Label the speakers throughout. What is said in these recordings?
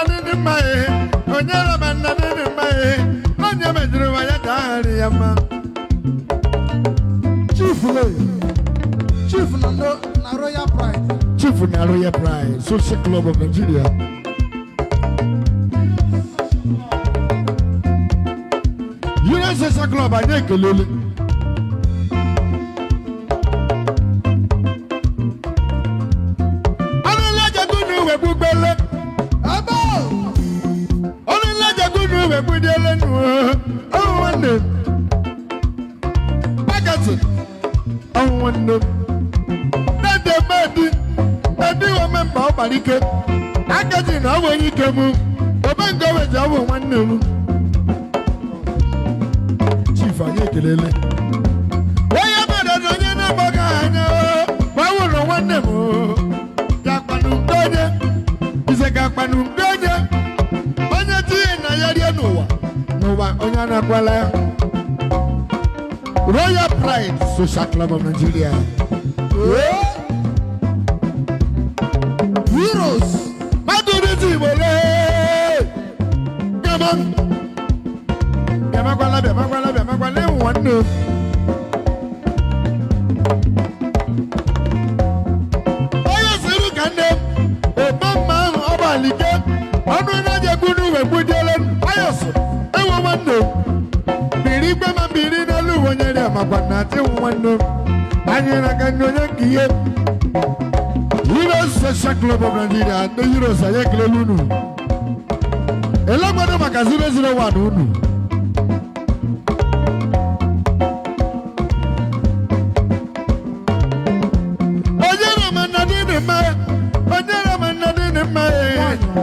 Speaker 1: nna dị mma ihe, onye rama nna dị mma ihe, onye mejuru ma ya dagharị ya mma.
Speaker 2: Chief le. Chief na no na Royal Pride.
Speaker 1: Chief na Royal Pride Social Club of Nigeria. Union Social Club anyị ekelele. Ọnụnlejegunu wegbugbele.
Speaker 2: Ebe
Speaker 1: Ọnụnlejegunu wegbudele nu. Ọnwụ nwanne m. Paketi. Ọnwụ nwanne m. Dede medi. Edi ome mba ọ gbara ike. Agadi na ọ bụ onye ike mụ. Ome nke o weji ọ bụ nwanne m. Chief anyị ekelele. Onye mere na onye na-agbaghị anya ma ọ wụrụ nwanne m o. Gakpanụ nke onye. Ize gakpanụ nke onye. Onye tinye na ya rie n'ụwa. N'ụwa onye anakwala ya. Royal Pride Social Club of Nigeria.
Speaker 2: Heroes.
Speaker 1: Mmadụ ndị Igbo lee! Gama! Bịamakwala, bịamakwala, bịamakwala, ịwụ nwanne m. Onye siri ka nne m, ome mma ahụ ọ gbalike, ọnụ na-ejekwu n'uwe gbudiele m, ayọsụ, ewu nwanne m. Biri igwe ma biri n'elu uwe onye rịa makwa na atị wụ nwanne m. Anyị na-aga ndị onye nke ihe. Heroes Social Club of Nigeria, ndị Heroes anyị ekelela unu. Elegbado maka 001 unu. Onye rama nna dị dị mma, onye rama nna dị dị mma,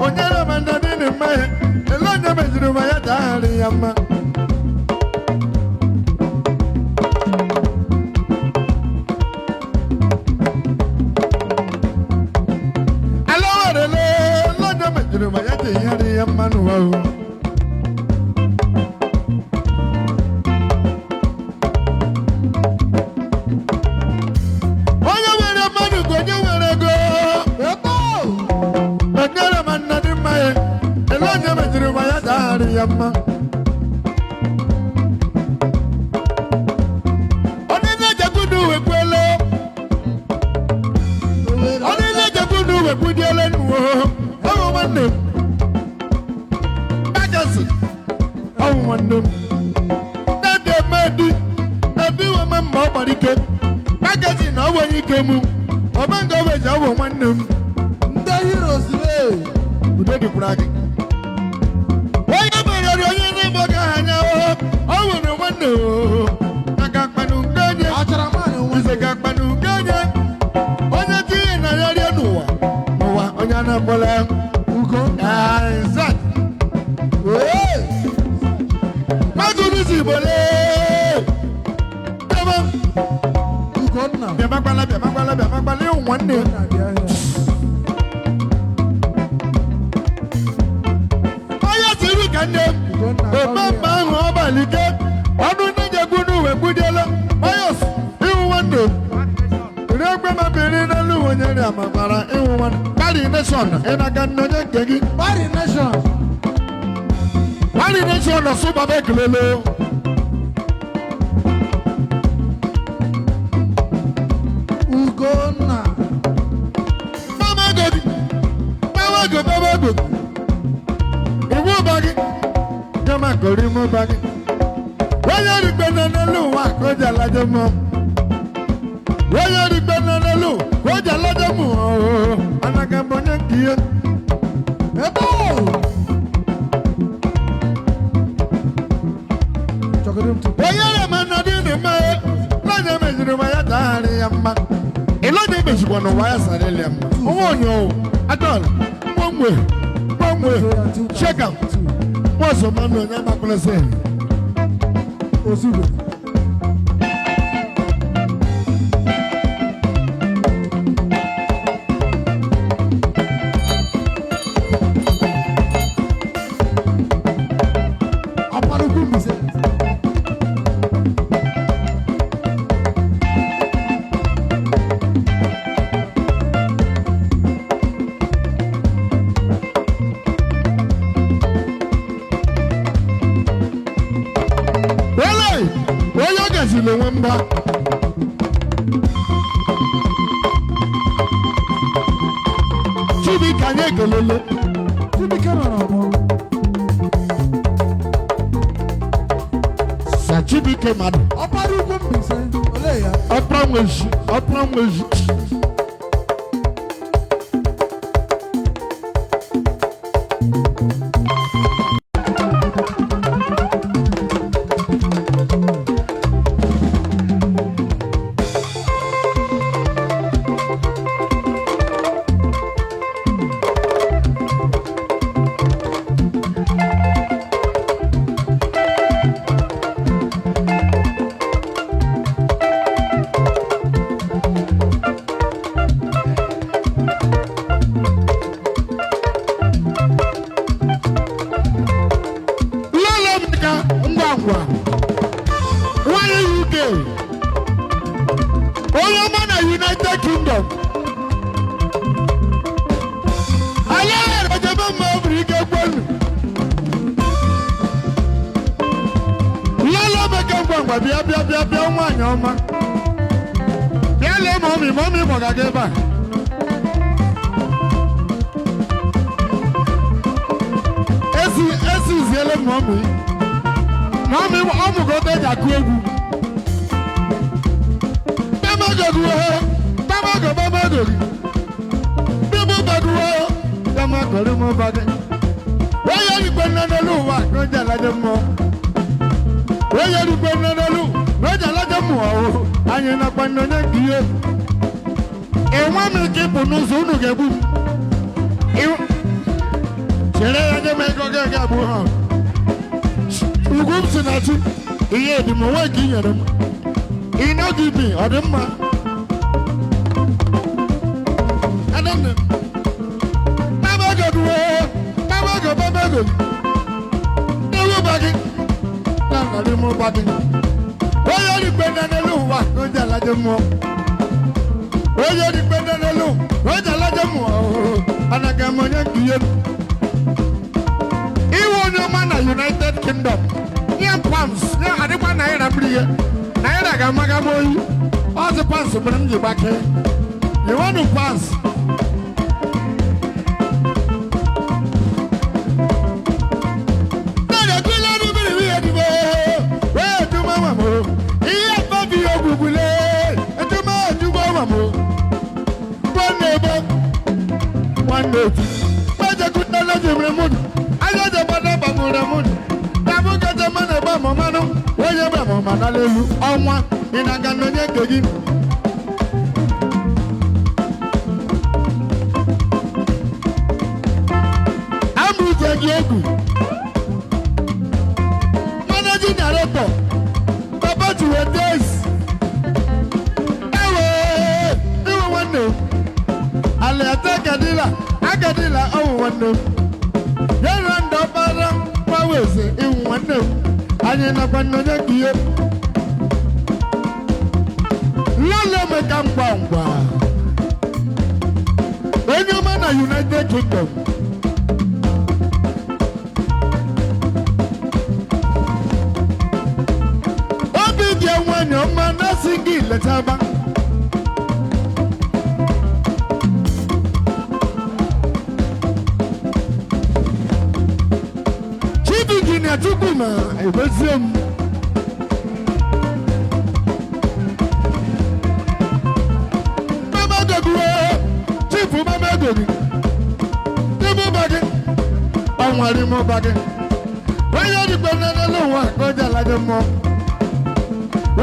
Speaker 1: onye rama nna dị dị mma, ele onye meziri ma ya dagharị ya mma. Ala werele, ele onye meziri ma ya dagharị ya mma n'ụwa o. Onye nwere mmadụ ka onye nwere ego.
Speaker 2: Ebe
Speaker 1: Onye ma nna dị mma ya, ele onye meziri ma ya dagharị ya mma. Onye na-ejekwudu wekwele, onye na-ejekwudu wekwudiele nuwo, ọwụ nwanne m. Bagasi, ọwụ nwanne m. Dede medi, edi weme mma ọ gbara ike. Bagasi na ọ bụ onye ike mụ, ọma nke ọ bụ eji ọ bụ nwanne m.
Speaker 2: Ndị Heroes le.
Speaker 1: Udo dịkwara gị. Onye meriri onye na-egbo gị anya o nwere nwanne o aka kpanụ nke onye
Speaker 2: Achara mmanụ nwanne.
Speaker 1: ize ka kpanụ nke onye onye tinye na ya rie n'ụwa n'ụwa onye a na-akpọla ya.
Speaker 2: Ugo.
Speaker 1: Isaac
Speaker 2: Ee.
Speaker 1: mmadụ n'ụzọ Igbo lee Bịama,
Speaker 2: Ugonna.
Speaker 1: bịamakwala bịamakwala bịamakwala ịwụ nwanne
Speaker 2: Ugonna bịa here.
Speaker 1: onye tiri ka nne m
Speaker 2: Ugonna.
Speaker 1: ome mma ahụ ọ balike ọnụ ndị jekwunu uwe gbudiela mayos ịwụ nwanne m rie egbe ma biri n'elu uwe onye rịa ma mara ịwụ nwanne Pari nation ịnaga nne onye nke gị.
Speaker 2: Bari Nation.
Speaker 1: Pari nation ọsụ baba ekelele.
Speaker 2: Ugonna.
Speaker 1: Mama ego gị, mama ego, mama ego iwu ụba gị gama kori mụ ụba gị. Onye rigbe nọ n'elu ụwa ka o ji alaje mụọ. Onye rigbe nọ n'elu ka o ji alaje mụọ. Anaga m onye nke ihe.
Speaker 2: Ebe Chọgoro m tupu.
Speaker 1: Onye na-eme nna dị dị mma n'onye meziri ma ya dagharị ya mma. Ịlọnya emezikwa n'ụwa ya sara ya mma. Onwe onye o atọl mgbanwe mgbanwe shekam mọzọ mmanụ onye amakwụlasị.
Speaker 2: Ozugbo. Ọparukwu Mbaise.
Speaker 1: Basil onwe mba. Chibuike anyị ekelele.
Speaker 2: Chibuike nọ n'ọgbọ.
Speaker 1: Sir Chibuike mmadụ.
Speaker 2: Ọkpara ugwu Mbaise, olee ya?
Speaker 1: Ọpra nwezi, ọpra nwezi. Lọlọ Emeka ngwa ngwa. Nwanyị UK. Onye ọma na United Kingdom. Anyị agara ejebe mma ọ bụrụ ike kwenu. Lọlọ Emeka ngwa ngwa bịa bịa bịa bịa nwaanyị ọma. Bịa lee mọmị mọmị gbọga gị ebe a. Esi esi ziele mọmị. Mọmị ọ mụgo ebe eji akụ egwu. Bamagogo bamago bamago. Bíbú baguwo bamagori mú bagé. Wọ́n yẹ ìgbẹ́ nánú wà lọ́jà lájẹ́ mọ́. Wọ́n yẹ ìgbẹ́ nánú lọ́jà lájẹ́ mọ́ o. Anyị nakwa nnọnye kìí. Enwe m ike ịpụ n'ụzọ unu ga-egbu m. Chere ya nye m ego gị ga-abụ ha. Ugwu m si na chi, ihe dị m onwe ka i nyere m. Ị nọghị ibi, ọ dị mma. Adanne m. Babagoduo, babago babago. Ewu ba gị, na nọrị mụ ba gị. Onye rigbe n'elu ụwa n'oge alaje mmụọ. Onye rigbe n'elu n'oge alaje mmụọ. Anaghị m onye nke ihe. Iwe onye ọma na United Kingdom. Nye pounds, nye adịkwa naira bụrụ ihe. Naira ga-amaga m oyi. Ọzọ pounds mere m ji gbakee. You want to pass? Ọnwa ị na-aga n'onye nke gị. Amụje gị egwu. Managing Director, Baba Juwedes. Ewe, iwe nwanne m. Alịata Agadila, Agadila ọwụ nwanne m. Yera ndị ọkpara Maweze iwu nwanne m. Anyị nakwa nnọnye ka ihe. Lọlọ Emeka ngwa ngwa. Onye ọma na United Kingdom. Obi dị nwanyị ọma na-asị gị letaba. Chief Injinia Chukwuma emezie m. Mama Goguo, Chief Mama Gogi. Ibu bagi, ọnwari mụ bagi. Onye dịkwa nnanelu ụwa ka o ji alaje mmụọ.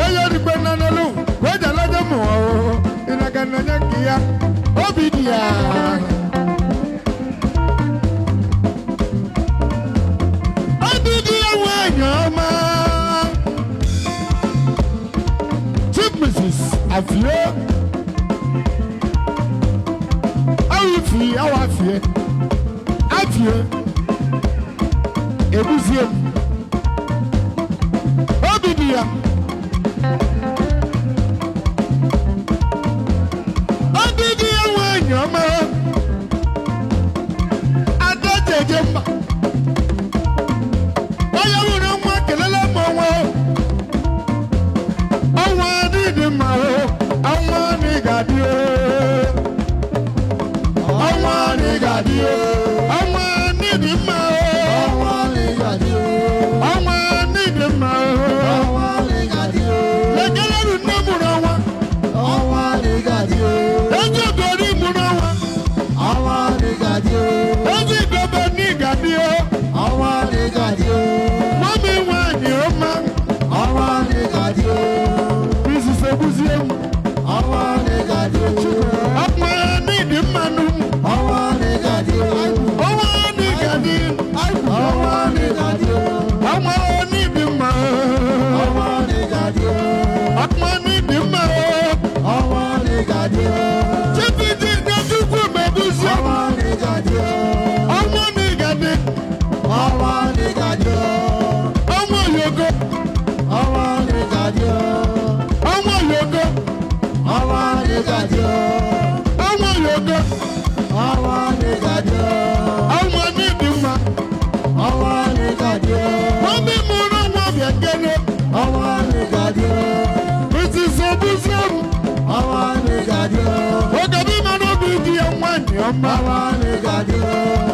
Speaker 1: Onye dịkwa nnanelu ka o ji alaje mmụọ. Ịnaga nnanya nke ya, obi dị ya. Obi dị ya nwanyị ọma. Chief Mrs. Afio. Awụfi, awụ afie. Afie. Ebuzie m. Obi dị ya. Obi dị ya nwanyị ọma. Ada jeje mba. Onye nwere nwa kelele m onwe.
Speaker 2: Ọnwa n'ịgadị o.
Speaker 1: Mrs. Obusiemu.
Speaker 2: Ọnwa n'ịgadị o.
Speaker 1: Oge bí ma n'obi di ya nwanyị ọma.
Speaker 2: Ọnwa n'ịgadị o.